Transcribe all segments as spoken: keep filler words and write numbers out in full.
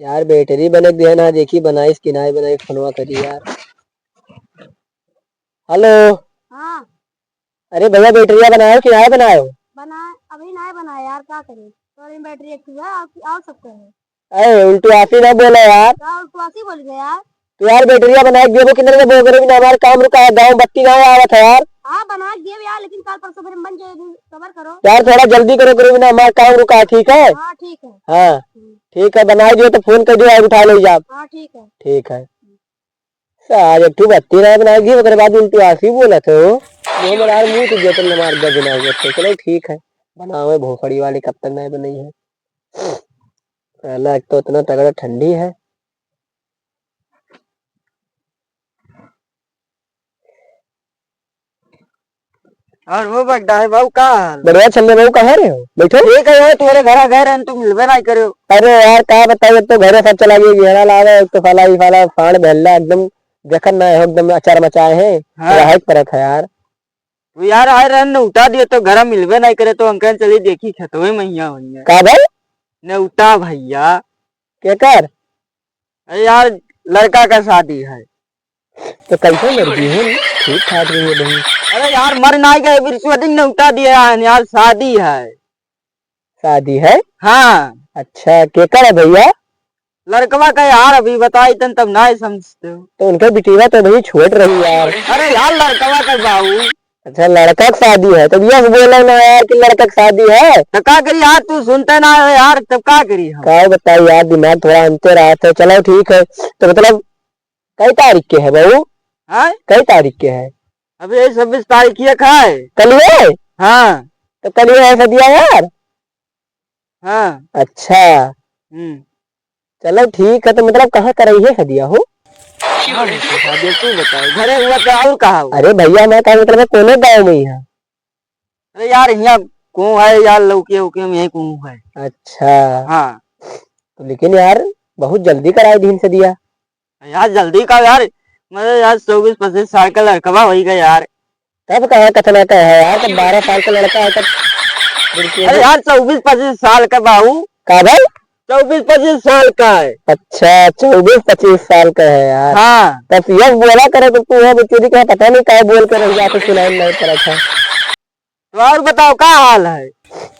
यार, बैटरी बने दिया ना, देखी बनाइस कि नाय बनाइस, फोनवा करी यार। हेलो। हाँ। अरे भैया, बैटरिया बनायो कि नाय बनायो? बना, अभी नाय बनाया यार, का करे? तोरे में बैटरी एक ठो है, और, और सब करे। अरे उल्टू आसी ना बोला यार। का उल्टू आसी बोल गया यार? तो यार, बैटरिया बनाए के देबो, किधर के बोल करे बिना हमार काम रुका है, गाँव बत्ती ना आवत है यार। हाँ, बना के देब यार, लेकिन कल परसों फिर बन जाए, सबर करो। यार, थोड़ा जल्दी करो, करो बिना हमार काम रुका है, ठीक है? हाँ, ठीक है। हाँ, हम्म। ठीक है, बनाए दियो तो फोन कर दियो, आज उठा ले जाब। हाँ, ठीक है। ठीक है। सार, एक ठो बत्ती ना बनाए दियो, ओकरे बाद उल्टू आसी बोलत हो। वो हमार मुंह तो जेतन हमार दर्द ना हुआ तो, चलो ठीक है। बनावे भोसड़ी वाली, कब तक नहीं बनाई है। साला, एक तो इतना तगड़ा ठंडी है। और वो बगदा है बाबू, का हाल? बढ़िया चल रहे बाबू, कहाँ रहे हो? बैठो। ठीक है यार, तुम्हारे घर आ गए रहन, तुम मिलबे नहीं करे हो। अरे यार, का बताइए, अब तो घरे सब चला गया, घेरा लावे, एक तो साला, ई साला, फाड़ भेल्ला, एकदम देखत ना है, एकदम अचार मचाए हैं। हाँ। रहे के परत है यार। वो यार आए रहन, उठा दिए तो घर मिलबे नहीं करे, तो अंकल चली देखी खेतवे में हिया होइया। का भाई? नेउता भैया। केकर? अरे यार, लड़का का शादी है। तो कैसे मर गई है? ठीक ठाक रही है बहन। अरे यार, मर नहीं गए, बृहस्पति ने उठा दिया है यार, शादी है। शादी है? हाँ। अच्छा, केकर है भैया? लड़कवा का यार, अभी बताई तन तब ना समझते हो। तो उनके बिटिया तो अभी छोट रही यार। अरे यार, लड़कवा का बाबू। अच्छा, लड़का के शादी है, तब यस बोला ना यार कि लड़का के शादी है। तो का करी यार, तू सुनते ना है यार, तब का करी हम? का बताई यार, दिमाग थोड़ा अंते रहत है। चलो ठीक है, तो मतलब कई तारीख के है बहू? हाँ? कई तारीख के है? अभी यही छब्बीस तारीख की एक है। कल ये? हाँ। तो कल ये है सदिया यार? हाँ। अच्छा। हम्म। चलो ठीक है, तो मतलब कहाँ करई है सदिया हो? कहाँ है तो शादी, तू बताओ, घरे हुआ तो और कहाँ हुआ? अरे भैया, मैं कहा मतलब है, कोने गाँव में ही है? अरे यार, यहाँ कहूँ है यार, लौके उके में यहीं कहूँ है। अच्छा। हाँ। तो लेकिन यार, बहुत जल्दी कराई दीन सदिया। यार, जल्दी का यार, मतलब यार, चउबीस पच्चीस साल का लड़कवा होई गया यार। तब कहा कतना का है यार, तब बारह साल का लड़का है, तब बिल्कुल। अरे यार, चउबीस पच्चीस साल का बाबू। का भाई? चउबीस पच्चीस साल का है। अच्छा, चउबीस पच्चीस साल का है यार। हाँ। तब यस बोला करे तो तू है, बेचारी का पता नहीं काहे बोल के रह जाते, सुनाई नहीं पड़ा था। तो और बताओ, का हाल है?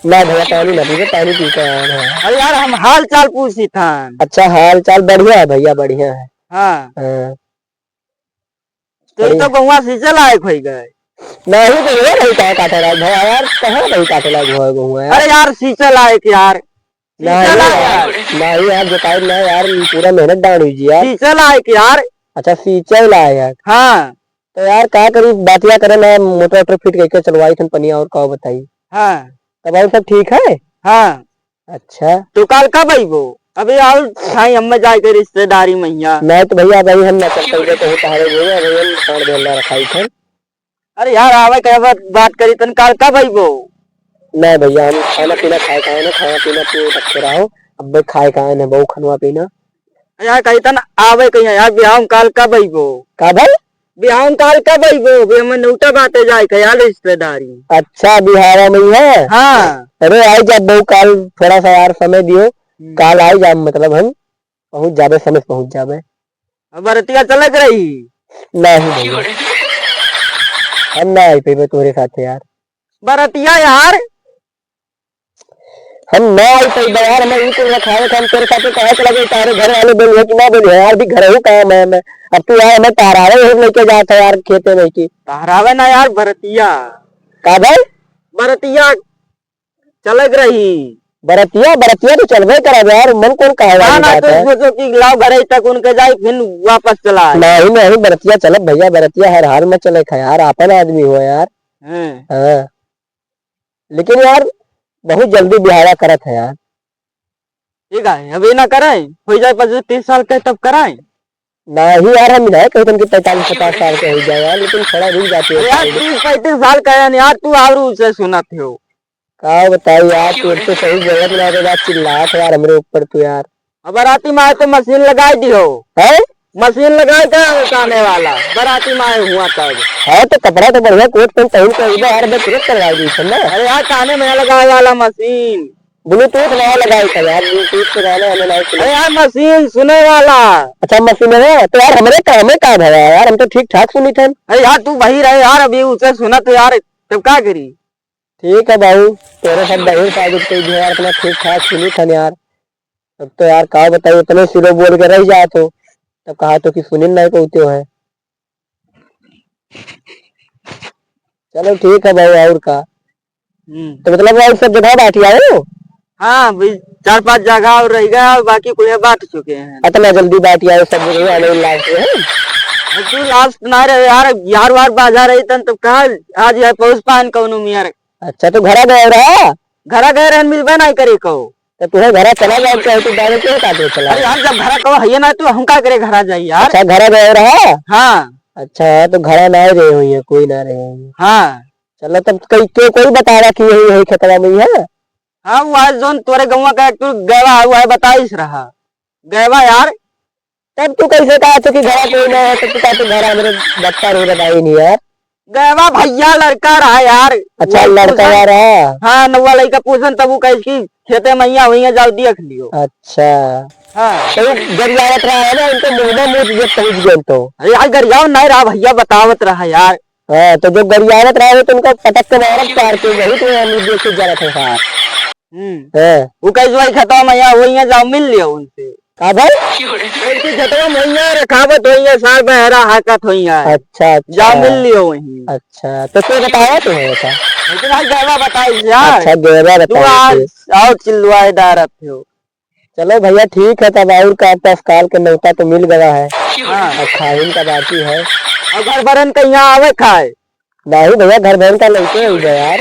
ना भैया, पानी ना पीबे, पानी पी के आए हैं। अरे यार, हम हाल चाल पूछी था। अच्छा, हाल चाल बढ़िया है भैया, बढ़िया है। हाँ। हाँ। तो ये तो बढ़िया। गहुआ सींचे लायक हो गए। नहीं तो ये नहीं कहा काटे लायक भैया यार, कहाँ नहीं काटे लायक हुआ गहुआ यार? अरे यार, सींचे लायक यार। सींचे नहीं लायक यार, यार। नहीं यार, जोताई ना यार, पूरा मेहनत डाल हुई जी यार। सींचे लायक यार। अच्छा, सींचे लायक। हाँ। तो यार, का करी, बतिया करे ना, मोटर वोटर फिट करके चलवाई थन पनिया, और का बताई। हाँ। तब और सब ठीक है? हाँ। अच्छा। तो काल कब अइबो? अबे आओ, भाई, हमें जाए के रिश्तेदारी में हिया। नहीं तो भैया, अभी हम ना चल पाएंगे, तो तहारे बोले, अभी हम खान बेला रखाई थन। अरे यार, आवे के बात, बात करी तन, काल कब अइबो? नहीं भैया, हम खाना पीना खाए का है ना, खाना पीना तू रखे रहो, अब खाए का है ना, बहु खनवा पीना। यार, कही तन आवे कहीं यार, बिहाव काल कब अइबो? का भाई? बिहाव काल कब अइबो? अभी हमें नौटा बाटे जाए के यार रिश्तेदारी। अच्छा, बिहावा में ही है? हाँ। अरे, आई जा बहु काल, थोड़ा सा यार समय दियो, हम्म। काल आई जा, मतलब हम पहुँच जाबे, समय से पहुँच जाबे। अब बरतिया चलक रही? नहीं भैया, हम ना आई पेबे तोरे साथ यार। बरतिया यार। हम ना आई पाई बा यार, हमें ई कुल रखावे के हम तेरे साथे कहे के लगे, तारे घर वाले बोलिए कि ना बोलिए यार, भी घर ही काम है हमें। अब तू यार हमें टहरावे ही लेके जात है यार खेते में की। टहरावे ना यार, बरतिया। का भाई? बरतिया चलक रही। बरतिया, बरतिया तो चलबे करब यार, मन कौन कहे ना, वाली ना, बात तू है? सोचो कि लाओ घरे तक उनके जाई, फिर वापस चला आई। नहीं, नहीं, बरतिया चलब भैया, बरतिया हर हाल में चले खा यार, आपन आदमी हो यार। हैं। हाँ। लेकिन यार, बहुत जल्दी बिहावा करत है यार। ठीक है, अभी ना कराए, हो जाए पच्चीस तीस साल के तब कराए। नहीं यार, हम नहीं कहते कि पैंतालीस पचास साल के हो जाए यार, लेकिन थोड़ा रुक जाते हैं अरे यार, साल। तीस पैंतीस साल का है यार, तू और उसे सुनाते हो। का बताई यार, तू तो सही जगह में ना, तो यार चिल्लात है यार हमरे ऊपर तू यार। अब बराती में आए तो मशीन लगाई दी हो। हैं? मशीन लगाए का काने वाला, बराती में आए हुआ तब। हाँ, तो कपड़ा तो बढ़िया कोट पैंट पहन के अइबे यार, बस तुरंत करवा दी थन ना। अरे यार, काने में लगाए वाला मशीन। Bluetooth ना लगाई था यार, Bluetooth से गाना हमें ना सुने। अरे यार, मशीन सुने वाला। अच्छा, मशीन है तो यार, हमरे का, हमें का भवा यार, हम तो ठीक ठाक सुनी थे। अरे यार, तू वही रहे यार, अभी उसे सुना तो यार, तब का करी? ठीक है बाबू, तेरे सब बहिर साजिद के भी यार, अपना ठीक ठाक सुनी थे यार। अब तो यार का बताई, इतने सिलो बोल के रह जाए तो, तब कहा तो कि सुनिन नहीं पहुँचे है। चलो ठीक है भाई, और का? हम्म। तो मतलब और सब जगह बांट आयो? हाँ, भाई, चार पांच जगह और रह गया, बाकी कुल बांट चुके हैं। इतना जल्दी बांट आयो सब जगह, आने लाग गए हैं। अब तू लास्ट ना रहे यार, यार वार बाजार रही तन तो कहा आज यार पहुंच पान कौनो मियाँ। अच्छा, तो घरा गए रहा? घरा गए रहन, मिलबे नहीं करे कहो। तो तुम्हें घरा चला जाओ, चाहे तू direct नहीं काटे चला अरे जाओ। यार, जब घरा कहो है ना, तो हम का करे घरा जाई यार? अच्छा, घरा गए रहा? हाँ। अच्छा, तो घरा ना रहे हुई है, कोई ना रहे हुई है। हाँ। चलो, तब कोई, के, कोई बतावा कि यही, यही खेतवा में ही है? हाँ, वो आज जोन तोरे गौवा का एक तू गवा हुआ है, बताइस रहा। गवा यार। तब तू कैसे कहा था कि घरा कोई ना है, तब तू कहा तो घरा मेरे बच्चा रो रहा ही नहीं यार। गवा भैया लड़का रहा यार। अच्छा, वो लड़का पूछन, यार है? हाँ, नौवा लड़का पूछन, तब वो कहे कि खेते मैया हुई है, जाओ देख लियो। अच्छा। हाँ। तो वो गरियावत रहा है ना, उनको मुंह में मुंह जब पहुंच गए तो। अरे यार, गरियाव नहीं रहा भैया, बतावत रहा यार। हाँ, तो जो गरियावत रहा है तो उनका पटक के मारब, चार के वही तो हम देखे जरा थे साहब। हम्म। हाँ। वो कहे, "वही खेतवा में यहाँ, वही यहाँ जाओ, मिल लियो उनसे।" का भाई? उनके खेतवा में वही यहाँ रखावत, वही यहाँ साल बहरा हाकत, वही यहाँ। अच्छा, अच्छा। जाओ, मिल लियो वहीं। अच्छा, तो क्या बताया तुम्हें ऐसा? लेकिन आज गैवा बताई यार। अच्छा, गैवा तू बताई आज थी। आओ चिल्लवाए डारत हो। चलो भैया, ठीक है, तब और का, तत्काल के नेवता तो मिल गवा है। हाँ। अब खाहिन का बाकी है। और घर भरन का यहाँ आवे खाए। नहीं भैया, घर भरन का लौटे ही गए यार।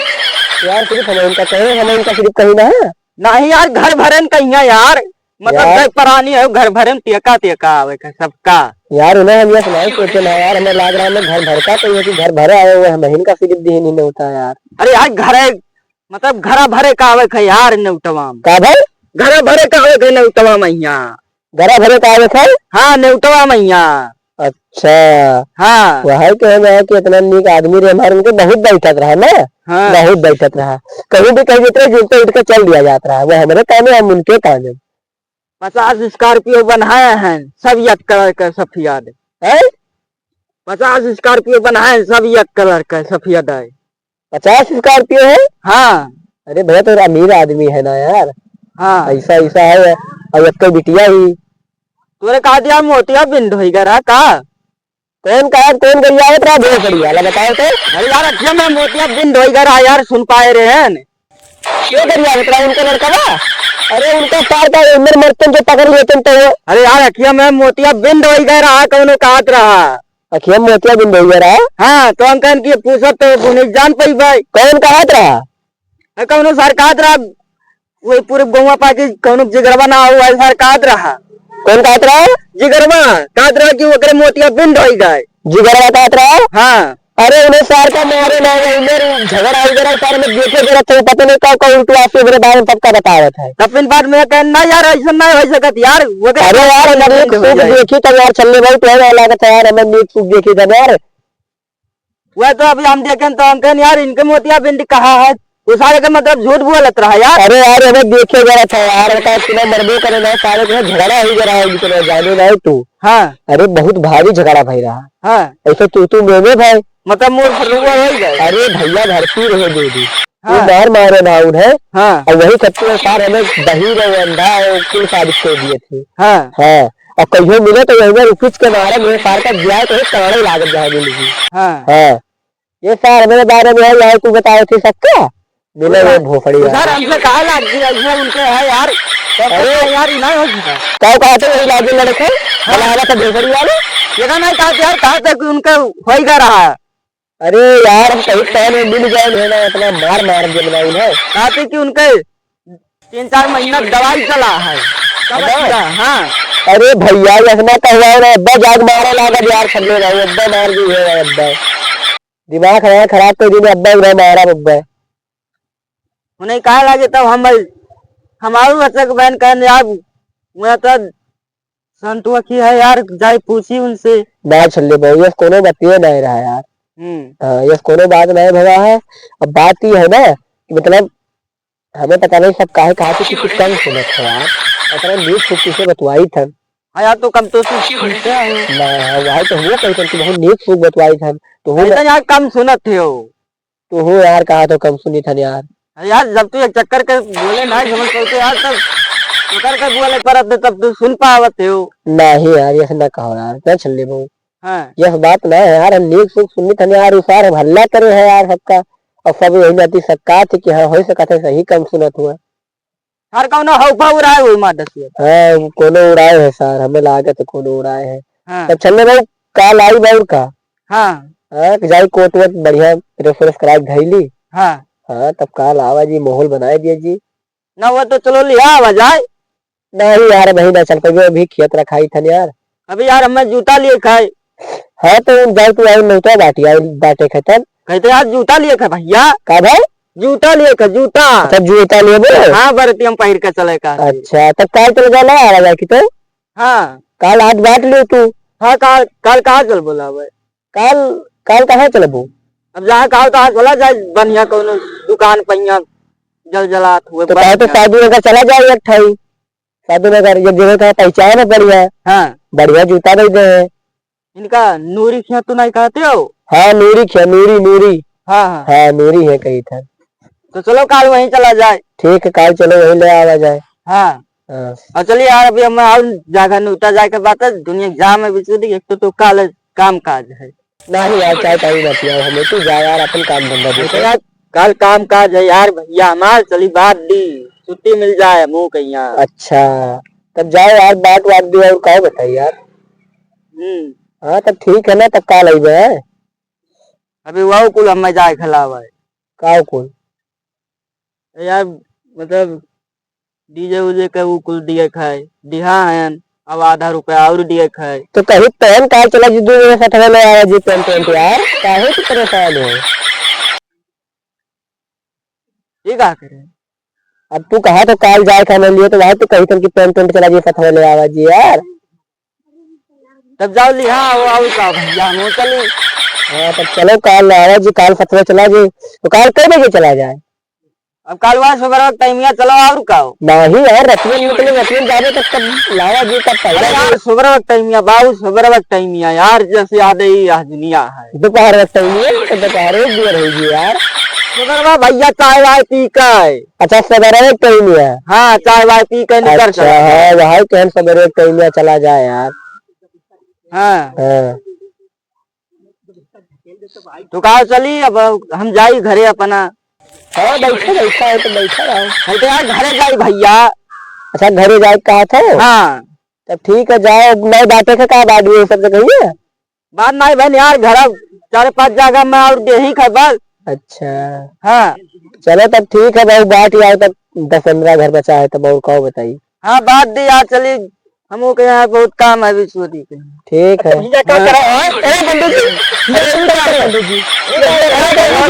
यार, सिर्फ हम इनका कहे, हम इनका सिर्फ कहीं ना है। नहीं यार, घर भरन का यहाँ यार। मतलब, यार। घर परानी है, घर भरन तेका, तेका आवे का सबका। यार, उन्हें हम ये सुनाई सोचे ना यार, हमें लाग रहा है, हमें घर भर का कहीं है कि घर भरे आए हुए हैं, हम इनका सिर्फ दी नहीं होता यार। अरे यार, घर है, मतलब, घरा भरे का आवे खे यार नेउटवा में। का भाई? घरा भरे का आवे खे नेउटवा में यहाँ। घरा भरे का आवे खे? हाँ, नेउटवा में यहाँ। अच्छा। हाँ। वही कहे जाए कि इतना नीक आदमी रहे हमारे, उनके बहुत बैठत रहा ना? हाँ। बहुत बैठत रहा। कहीं भी कहीं जितने जुलते उठ के चल दिया जात रहा। वो हमारे काम है, हम उनके काम है। पचास Scorpio बनाए हैं, सब एक colour का सफेद। हैं? पचास Scorpio बनाए हैं, सब एक colour का सफेद है। पचास Scorpio है? हाँ। अरे भैया, तो अमीर आदमी है ना यार। हाँ। ऐसा, ऐसा है। और एक तो बिटिया ही। तोरे कहा दिया मोतिया बिंद होई गया रहा का? कौन कहा, कौन गरियावत रहा भोसड़ी वाला, बताओ तो। अरे यार, अखिया में मोतिया बिंद होई गया रहा यार, सुन पाए रहे हैं। के गरियावत रहा उनका लड़का बा? अरे उनका सार का उम्र मरतन जो पकड़ लेतन तो। अरे यार, अखिया में मोतिया बिंद होई गया रहा, कौनो कहत रहा। अखिया में मोतिया बिंद होई गया रहा? हाँ, तो हम कहन कि पूछत तो उन्हें जान पाई भाई। कौन कहत रहा? ए, कौनो सार कहत रहा, वही पूरे गौवा पाके कौनो जिगरवा ना हो, वही सार कहत रहा। कौन कहत रहा? जिगरवा कहत रहा कि ओकरे मोतिया बिंद होई गए। जिगरवा कहत रहा? हाँ। अरे, उन्हें सार का मारे ना, वही मेरे झगड़ा हो गया, सार में देखे जरा तो पता नहीं का, का उल्टू आके मेरे बारे में पक्का बतावत है। तब फिर बाद में कहन, "ना यार, ऐसा ना हो सकत यार, वो के अरे यार, हमारे बिंद हो खूब जाए।" देखी तो यार, चलने भाई, तो है लागत है यार, हमें नीक खूब देखी था यार। वह तो अभी हम देखें तो हम कहें, "यार, इनके मोतिया बिंद कहाँ है?" वो सारे के मतलब झूठ बोलत रहा यार। अरे यार, हमें देखे जरा था यार, बता, इतना मरबो करे ना, सारे के झगड़ा ही जरा है, इतना जाने ना तू। हाँ। अरे, बहुत भारी झगड़ा भाई रहा। हाँ। ऐसे तू, तू में, में भाई। मतलब मोर फरुआ हो ही गए। अरे भैया, भरती रहे दे दी। हाँ। वो मार मारे ना उन्हें। हाँ। और वही सबके सार हमें दही रहे, अंडा और कुल साबित कर दिए थे। हाँ। हाँ। और कहियो मिले तो यही में रुकिच के मारे, मेरे सार का दिया तो काने लागत जाए मिल गई। हाँ। हाँ। ये सार मेरे बारे में है, यही तू बताए थे सबका? मिले हुए भोपड़ी यार। सर, हमसे कहा लाग गया, इसमें उनके है यार। तो अरे यार, ये नहीं हो सकता। क्या कहते हैं, लागे लड़के? हाँ। बलावत है भोपड़ी वाले? ये का नहीं कहते यार, कहते कि उनके होई गया रहा। अरे यार, हम कहीं पहले मिल गए हैं ना, इतना मार मार के बनाई है। कहते कि उनके तीन चार महीना दवाई चला है। तब अच्छा। अच्छा, हाँ। अरे भैया, ये अपना कहवा है ना, अब्बा जाग मारे लागल यार, छल्ले भाई, अब्बा मार दी है, अब्बा। दिमाग हमारा खराब कर दी, अब्बा उन्हें मारा, अब्बा। उन्हें कहा लगे तब हम, हमारू बच्चा के बहन कहने यार, मैं तो संतुआ की है यार, जाए पूछी उनसे। ना छल्ले भाई, ये कोनो बतिये नहीं रहा यार। हम्म। हाँ, ये कोनो बात नहीं भवा है। अब बात ये है ना कि मतलब हमें पता नहीं सब काहे कहा कि कुछ कम सुनत हो यार। इतना नीक फूक किसे बतवाई थन। हाँ यार, तो कम तो सुनते हैं। ना, हाँ, वही तो हमहू कही थन कि बहुत नीक फूक बतवाई थन। तो हूँ ऐसा यार कम सुनत हो। तो हूँ यार, कहा तो कम सुनी थन यार। अरे यार, जब तू एक चक्कर के बोले ना समझ पाते यार, तब चक्कर के बोले परत है, तब तू सुन पावत हो। नहीं यार, ऐसे ना कहो यार, क्या छल्ले बहू। हाँ। यह बात ना है यार, हम नीक सुख सुननी थन यार, उसार हम हल्ला करे है यार सबका, और सब यही नाती सक्का थे कि हाँ, हो सकत है सही कम सुनत हुआ। हर कौनो हौफा उड़ाए हुई मार दसिया। हाँ, कोनो उड़ाए है सार, हमें लागत है कोनो उड़ाए है। हाँ। तो चलने भाई, काल आई बाउर का? हाँ। हाँ, कि जाई कोट वोट बढ़िया प्रेस व्रेस करा के धइली। हाँ। हाँ, तब काल आवा जी, माहौल बनाए दिया जी। ना हुआ तो चलो लिहा आवा जाए। नहीं यार, अभी ना चल पाइबे, अभी खेत रखाई थन यार। अभी यार, हमें जूता लिए खाए। हाँ, तो जाओ तू, आई नहीं तो बाटी, आई बाटे खेतन। कहते यार, जूता लिए खाए भैया। का भाई? जूता लिए खाए, जूता। अच्छा, जूता लिए बोले? हाँ, बरती हम पहिर के चले का। अच्छा, तब काल चले जाए, ना आवा जाए कि तो? हाँ। काल आज बाट लियो तू। हाँ, काल, काल कहाँ चल बोला भाई? काल, काल कहाँ चलबू? अब जहाँ कहा तहाँ चला जाए, बढ़िया कौनो दुकान पहिया जल जलात हुए तो कहे तो बढ़िया। साधु नगर चला जाए एक ठाई। साधु नगर ये जगह का पहचान है बढ़िया। हाँ। बढ़िया जूता दे दे हैं। इनका नूरी खिया तो नहीं कहते हो? हाँ, नूरी खिया, नूरी, नूरी। हाँ, हाँ। हाँ, नूरी है कही था। तो चलो काल वहीं चला जाए। ठीक है, काल चलो वहीं ले आवा जाए। हाँ। हाँ। और चलिए यार, अभी हम और जगह नूता जाए के बात है, दुनिया के जाम है बिचुली, एक तो, तो काल काम काज है। नहीं यार, चाय पानी ना पियाओ हमें, तू जा यार, अपन काम धंधा अरे देखो। यार, काल काम काज है यार भैया हमार, चली बात दी, छुट्टी मिल जाए मुँह कहिया। अच्छा, तब जाओ यार, बाट वाट दी और का बताई यार। हम्म। हाँ, तब ठीक है ना, तब काल अइबे। अभी वह कुल हमें जाए खिलावे। का कुल? ए यार, मतलब, डीजे उजे के उ कुल दिए खाए, दिहा हन, अब आधा रुपया और दिए खाए। तो कही पहन काल चला जी, दू जने सठवे ले आवा जी, पेंट वेंट यार, काहे तू परेशान हो? ये का करे? अब तू कहा तो काल जाए खाने लिए, तो भाई तू कही तन की पेंट वेंट चला जी, सठवे ले आवा जी यार। तब जाओ लिहा, आओ, आओ का भैया, हम चली। हाँ, तब चलो काल आवा जी, काल सठवे चला जी। तो काल कै बजे चला जाए? अब काल वहाँ सुबह वक्त टाइमिया चलो और का हो? नहीं यार, रतियन निकले, रतियन जाबे तब, तब लावा जी, तब अरे पहला यार, जी। सुबह वक्त टाइमिया, बाबू, सुबह वक्त टाइमिया यार, जैसे याद है, ये आज दुनिया है। दोपहर वक्त टाइमिया, तो दोपहर एक दियर होगी यार। सुबह भैया चाय वाय पी के। अच्छा, सुबह वक्त टाइमिया। हाँ, चाय वाय पी के निकल अच्छा, चला जाए। हाँ, वही कहन सुबह वक्त टाइमिया चला जाए यार। हाँ। हाँ। तो कहा चली, अब हम जाई घरे अपना। हाँ, बैठा, बैठा है तो बैठा रहो। हम तो यार घरे जाई भैया। अच्छा, घरे जाए कहा था? हाँ। तब ठीक है, जाओ, नहीं बाटे के का बात हुई सब जगह ये? बात नहीं बहन यार, घर चार पांच जगह में और देही खबर। अच्छा। हाँ। चलो तब ठीक है भाई, बाट यार तब दस पन्द्रह घर बचा है तब और का बताई। हाँ, बात दी यार, चली, हमहू के यहाँ बहुत काम है विश्वदी के। ठीक है। भैया, का हाँ। करा है? अरे पंडित जी, अरे पंडित जी,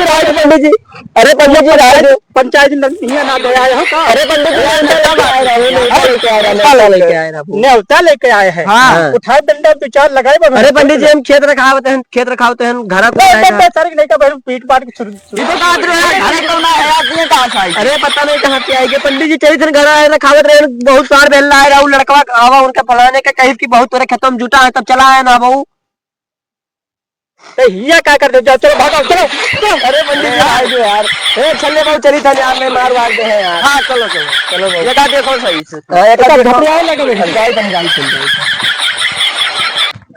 अरे पंडित जी, अरे पंडित जी, राज पंचायत में हियाँ ना दे आए हो का? अरे पंडित जी, राज लेके आए रहा हूँ, न्योता लेके आए रहा हूँ, न्योता लेके आए रहा हूँ। न्योता लेके आए हैं। हाँ। उठाए डंडा दो चार लगाए बा अरे पंडित जी, हम खेत रखावत हैं, खेत रखावत हैं, घर पर ए, बंदे सारे नहीं का बहन पीट पाट के छुरी ये तो बात रे यार, घरे कौन आया है? आप ये कहाँ से आई? अरे पता नहीं कहाँ से आई गे। पंडित जी चली थन घर आए रखावत रहे, बहुत सार बहन लाए रहा, लड़कवा आवा उनका फलाने के कही कि बहुत तोरे खेतों में जुटा है, तब चला आया ना बहू। ए, हिया का कर दे, जाओ, चलो, भागो, चलो, चलो। अरे पंडित जी, आ गए यार। ए, चलने बहू चली थन यार, मैं मार वार दे हैं यार। हाँ, चलो, चलो। चलो बहू। ये का देखो सही से। हाँ, ये का एका देखो। झपड़िया है लगे बैठे। जाए थन, जाए थन, जाए थन।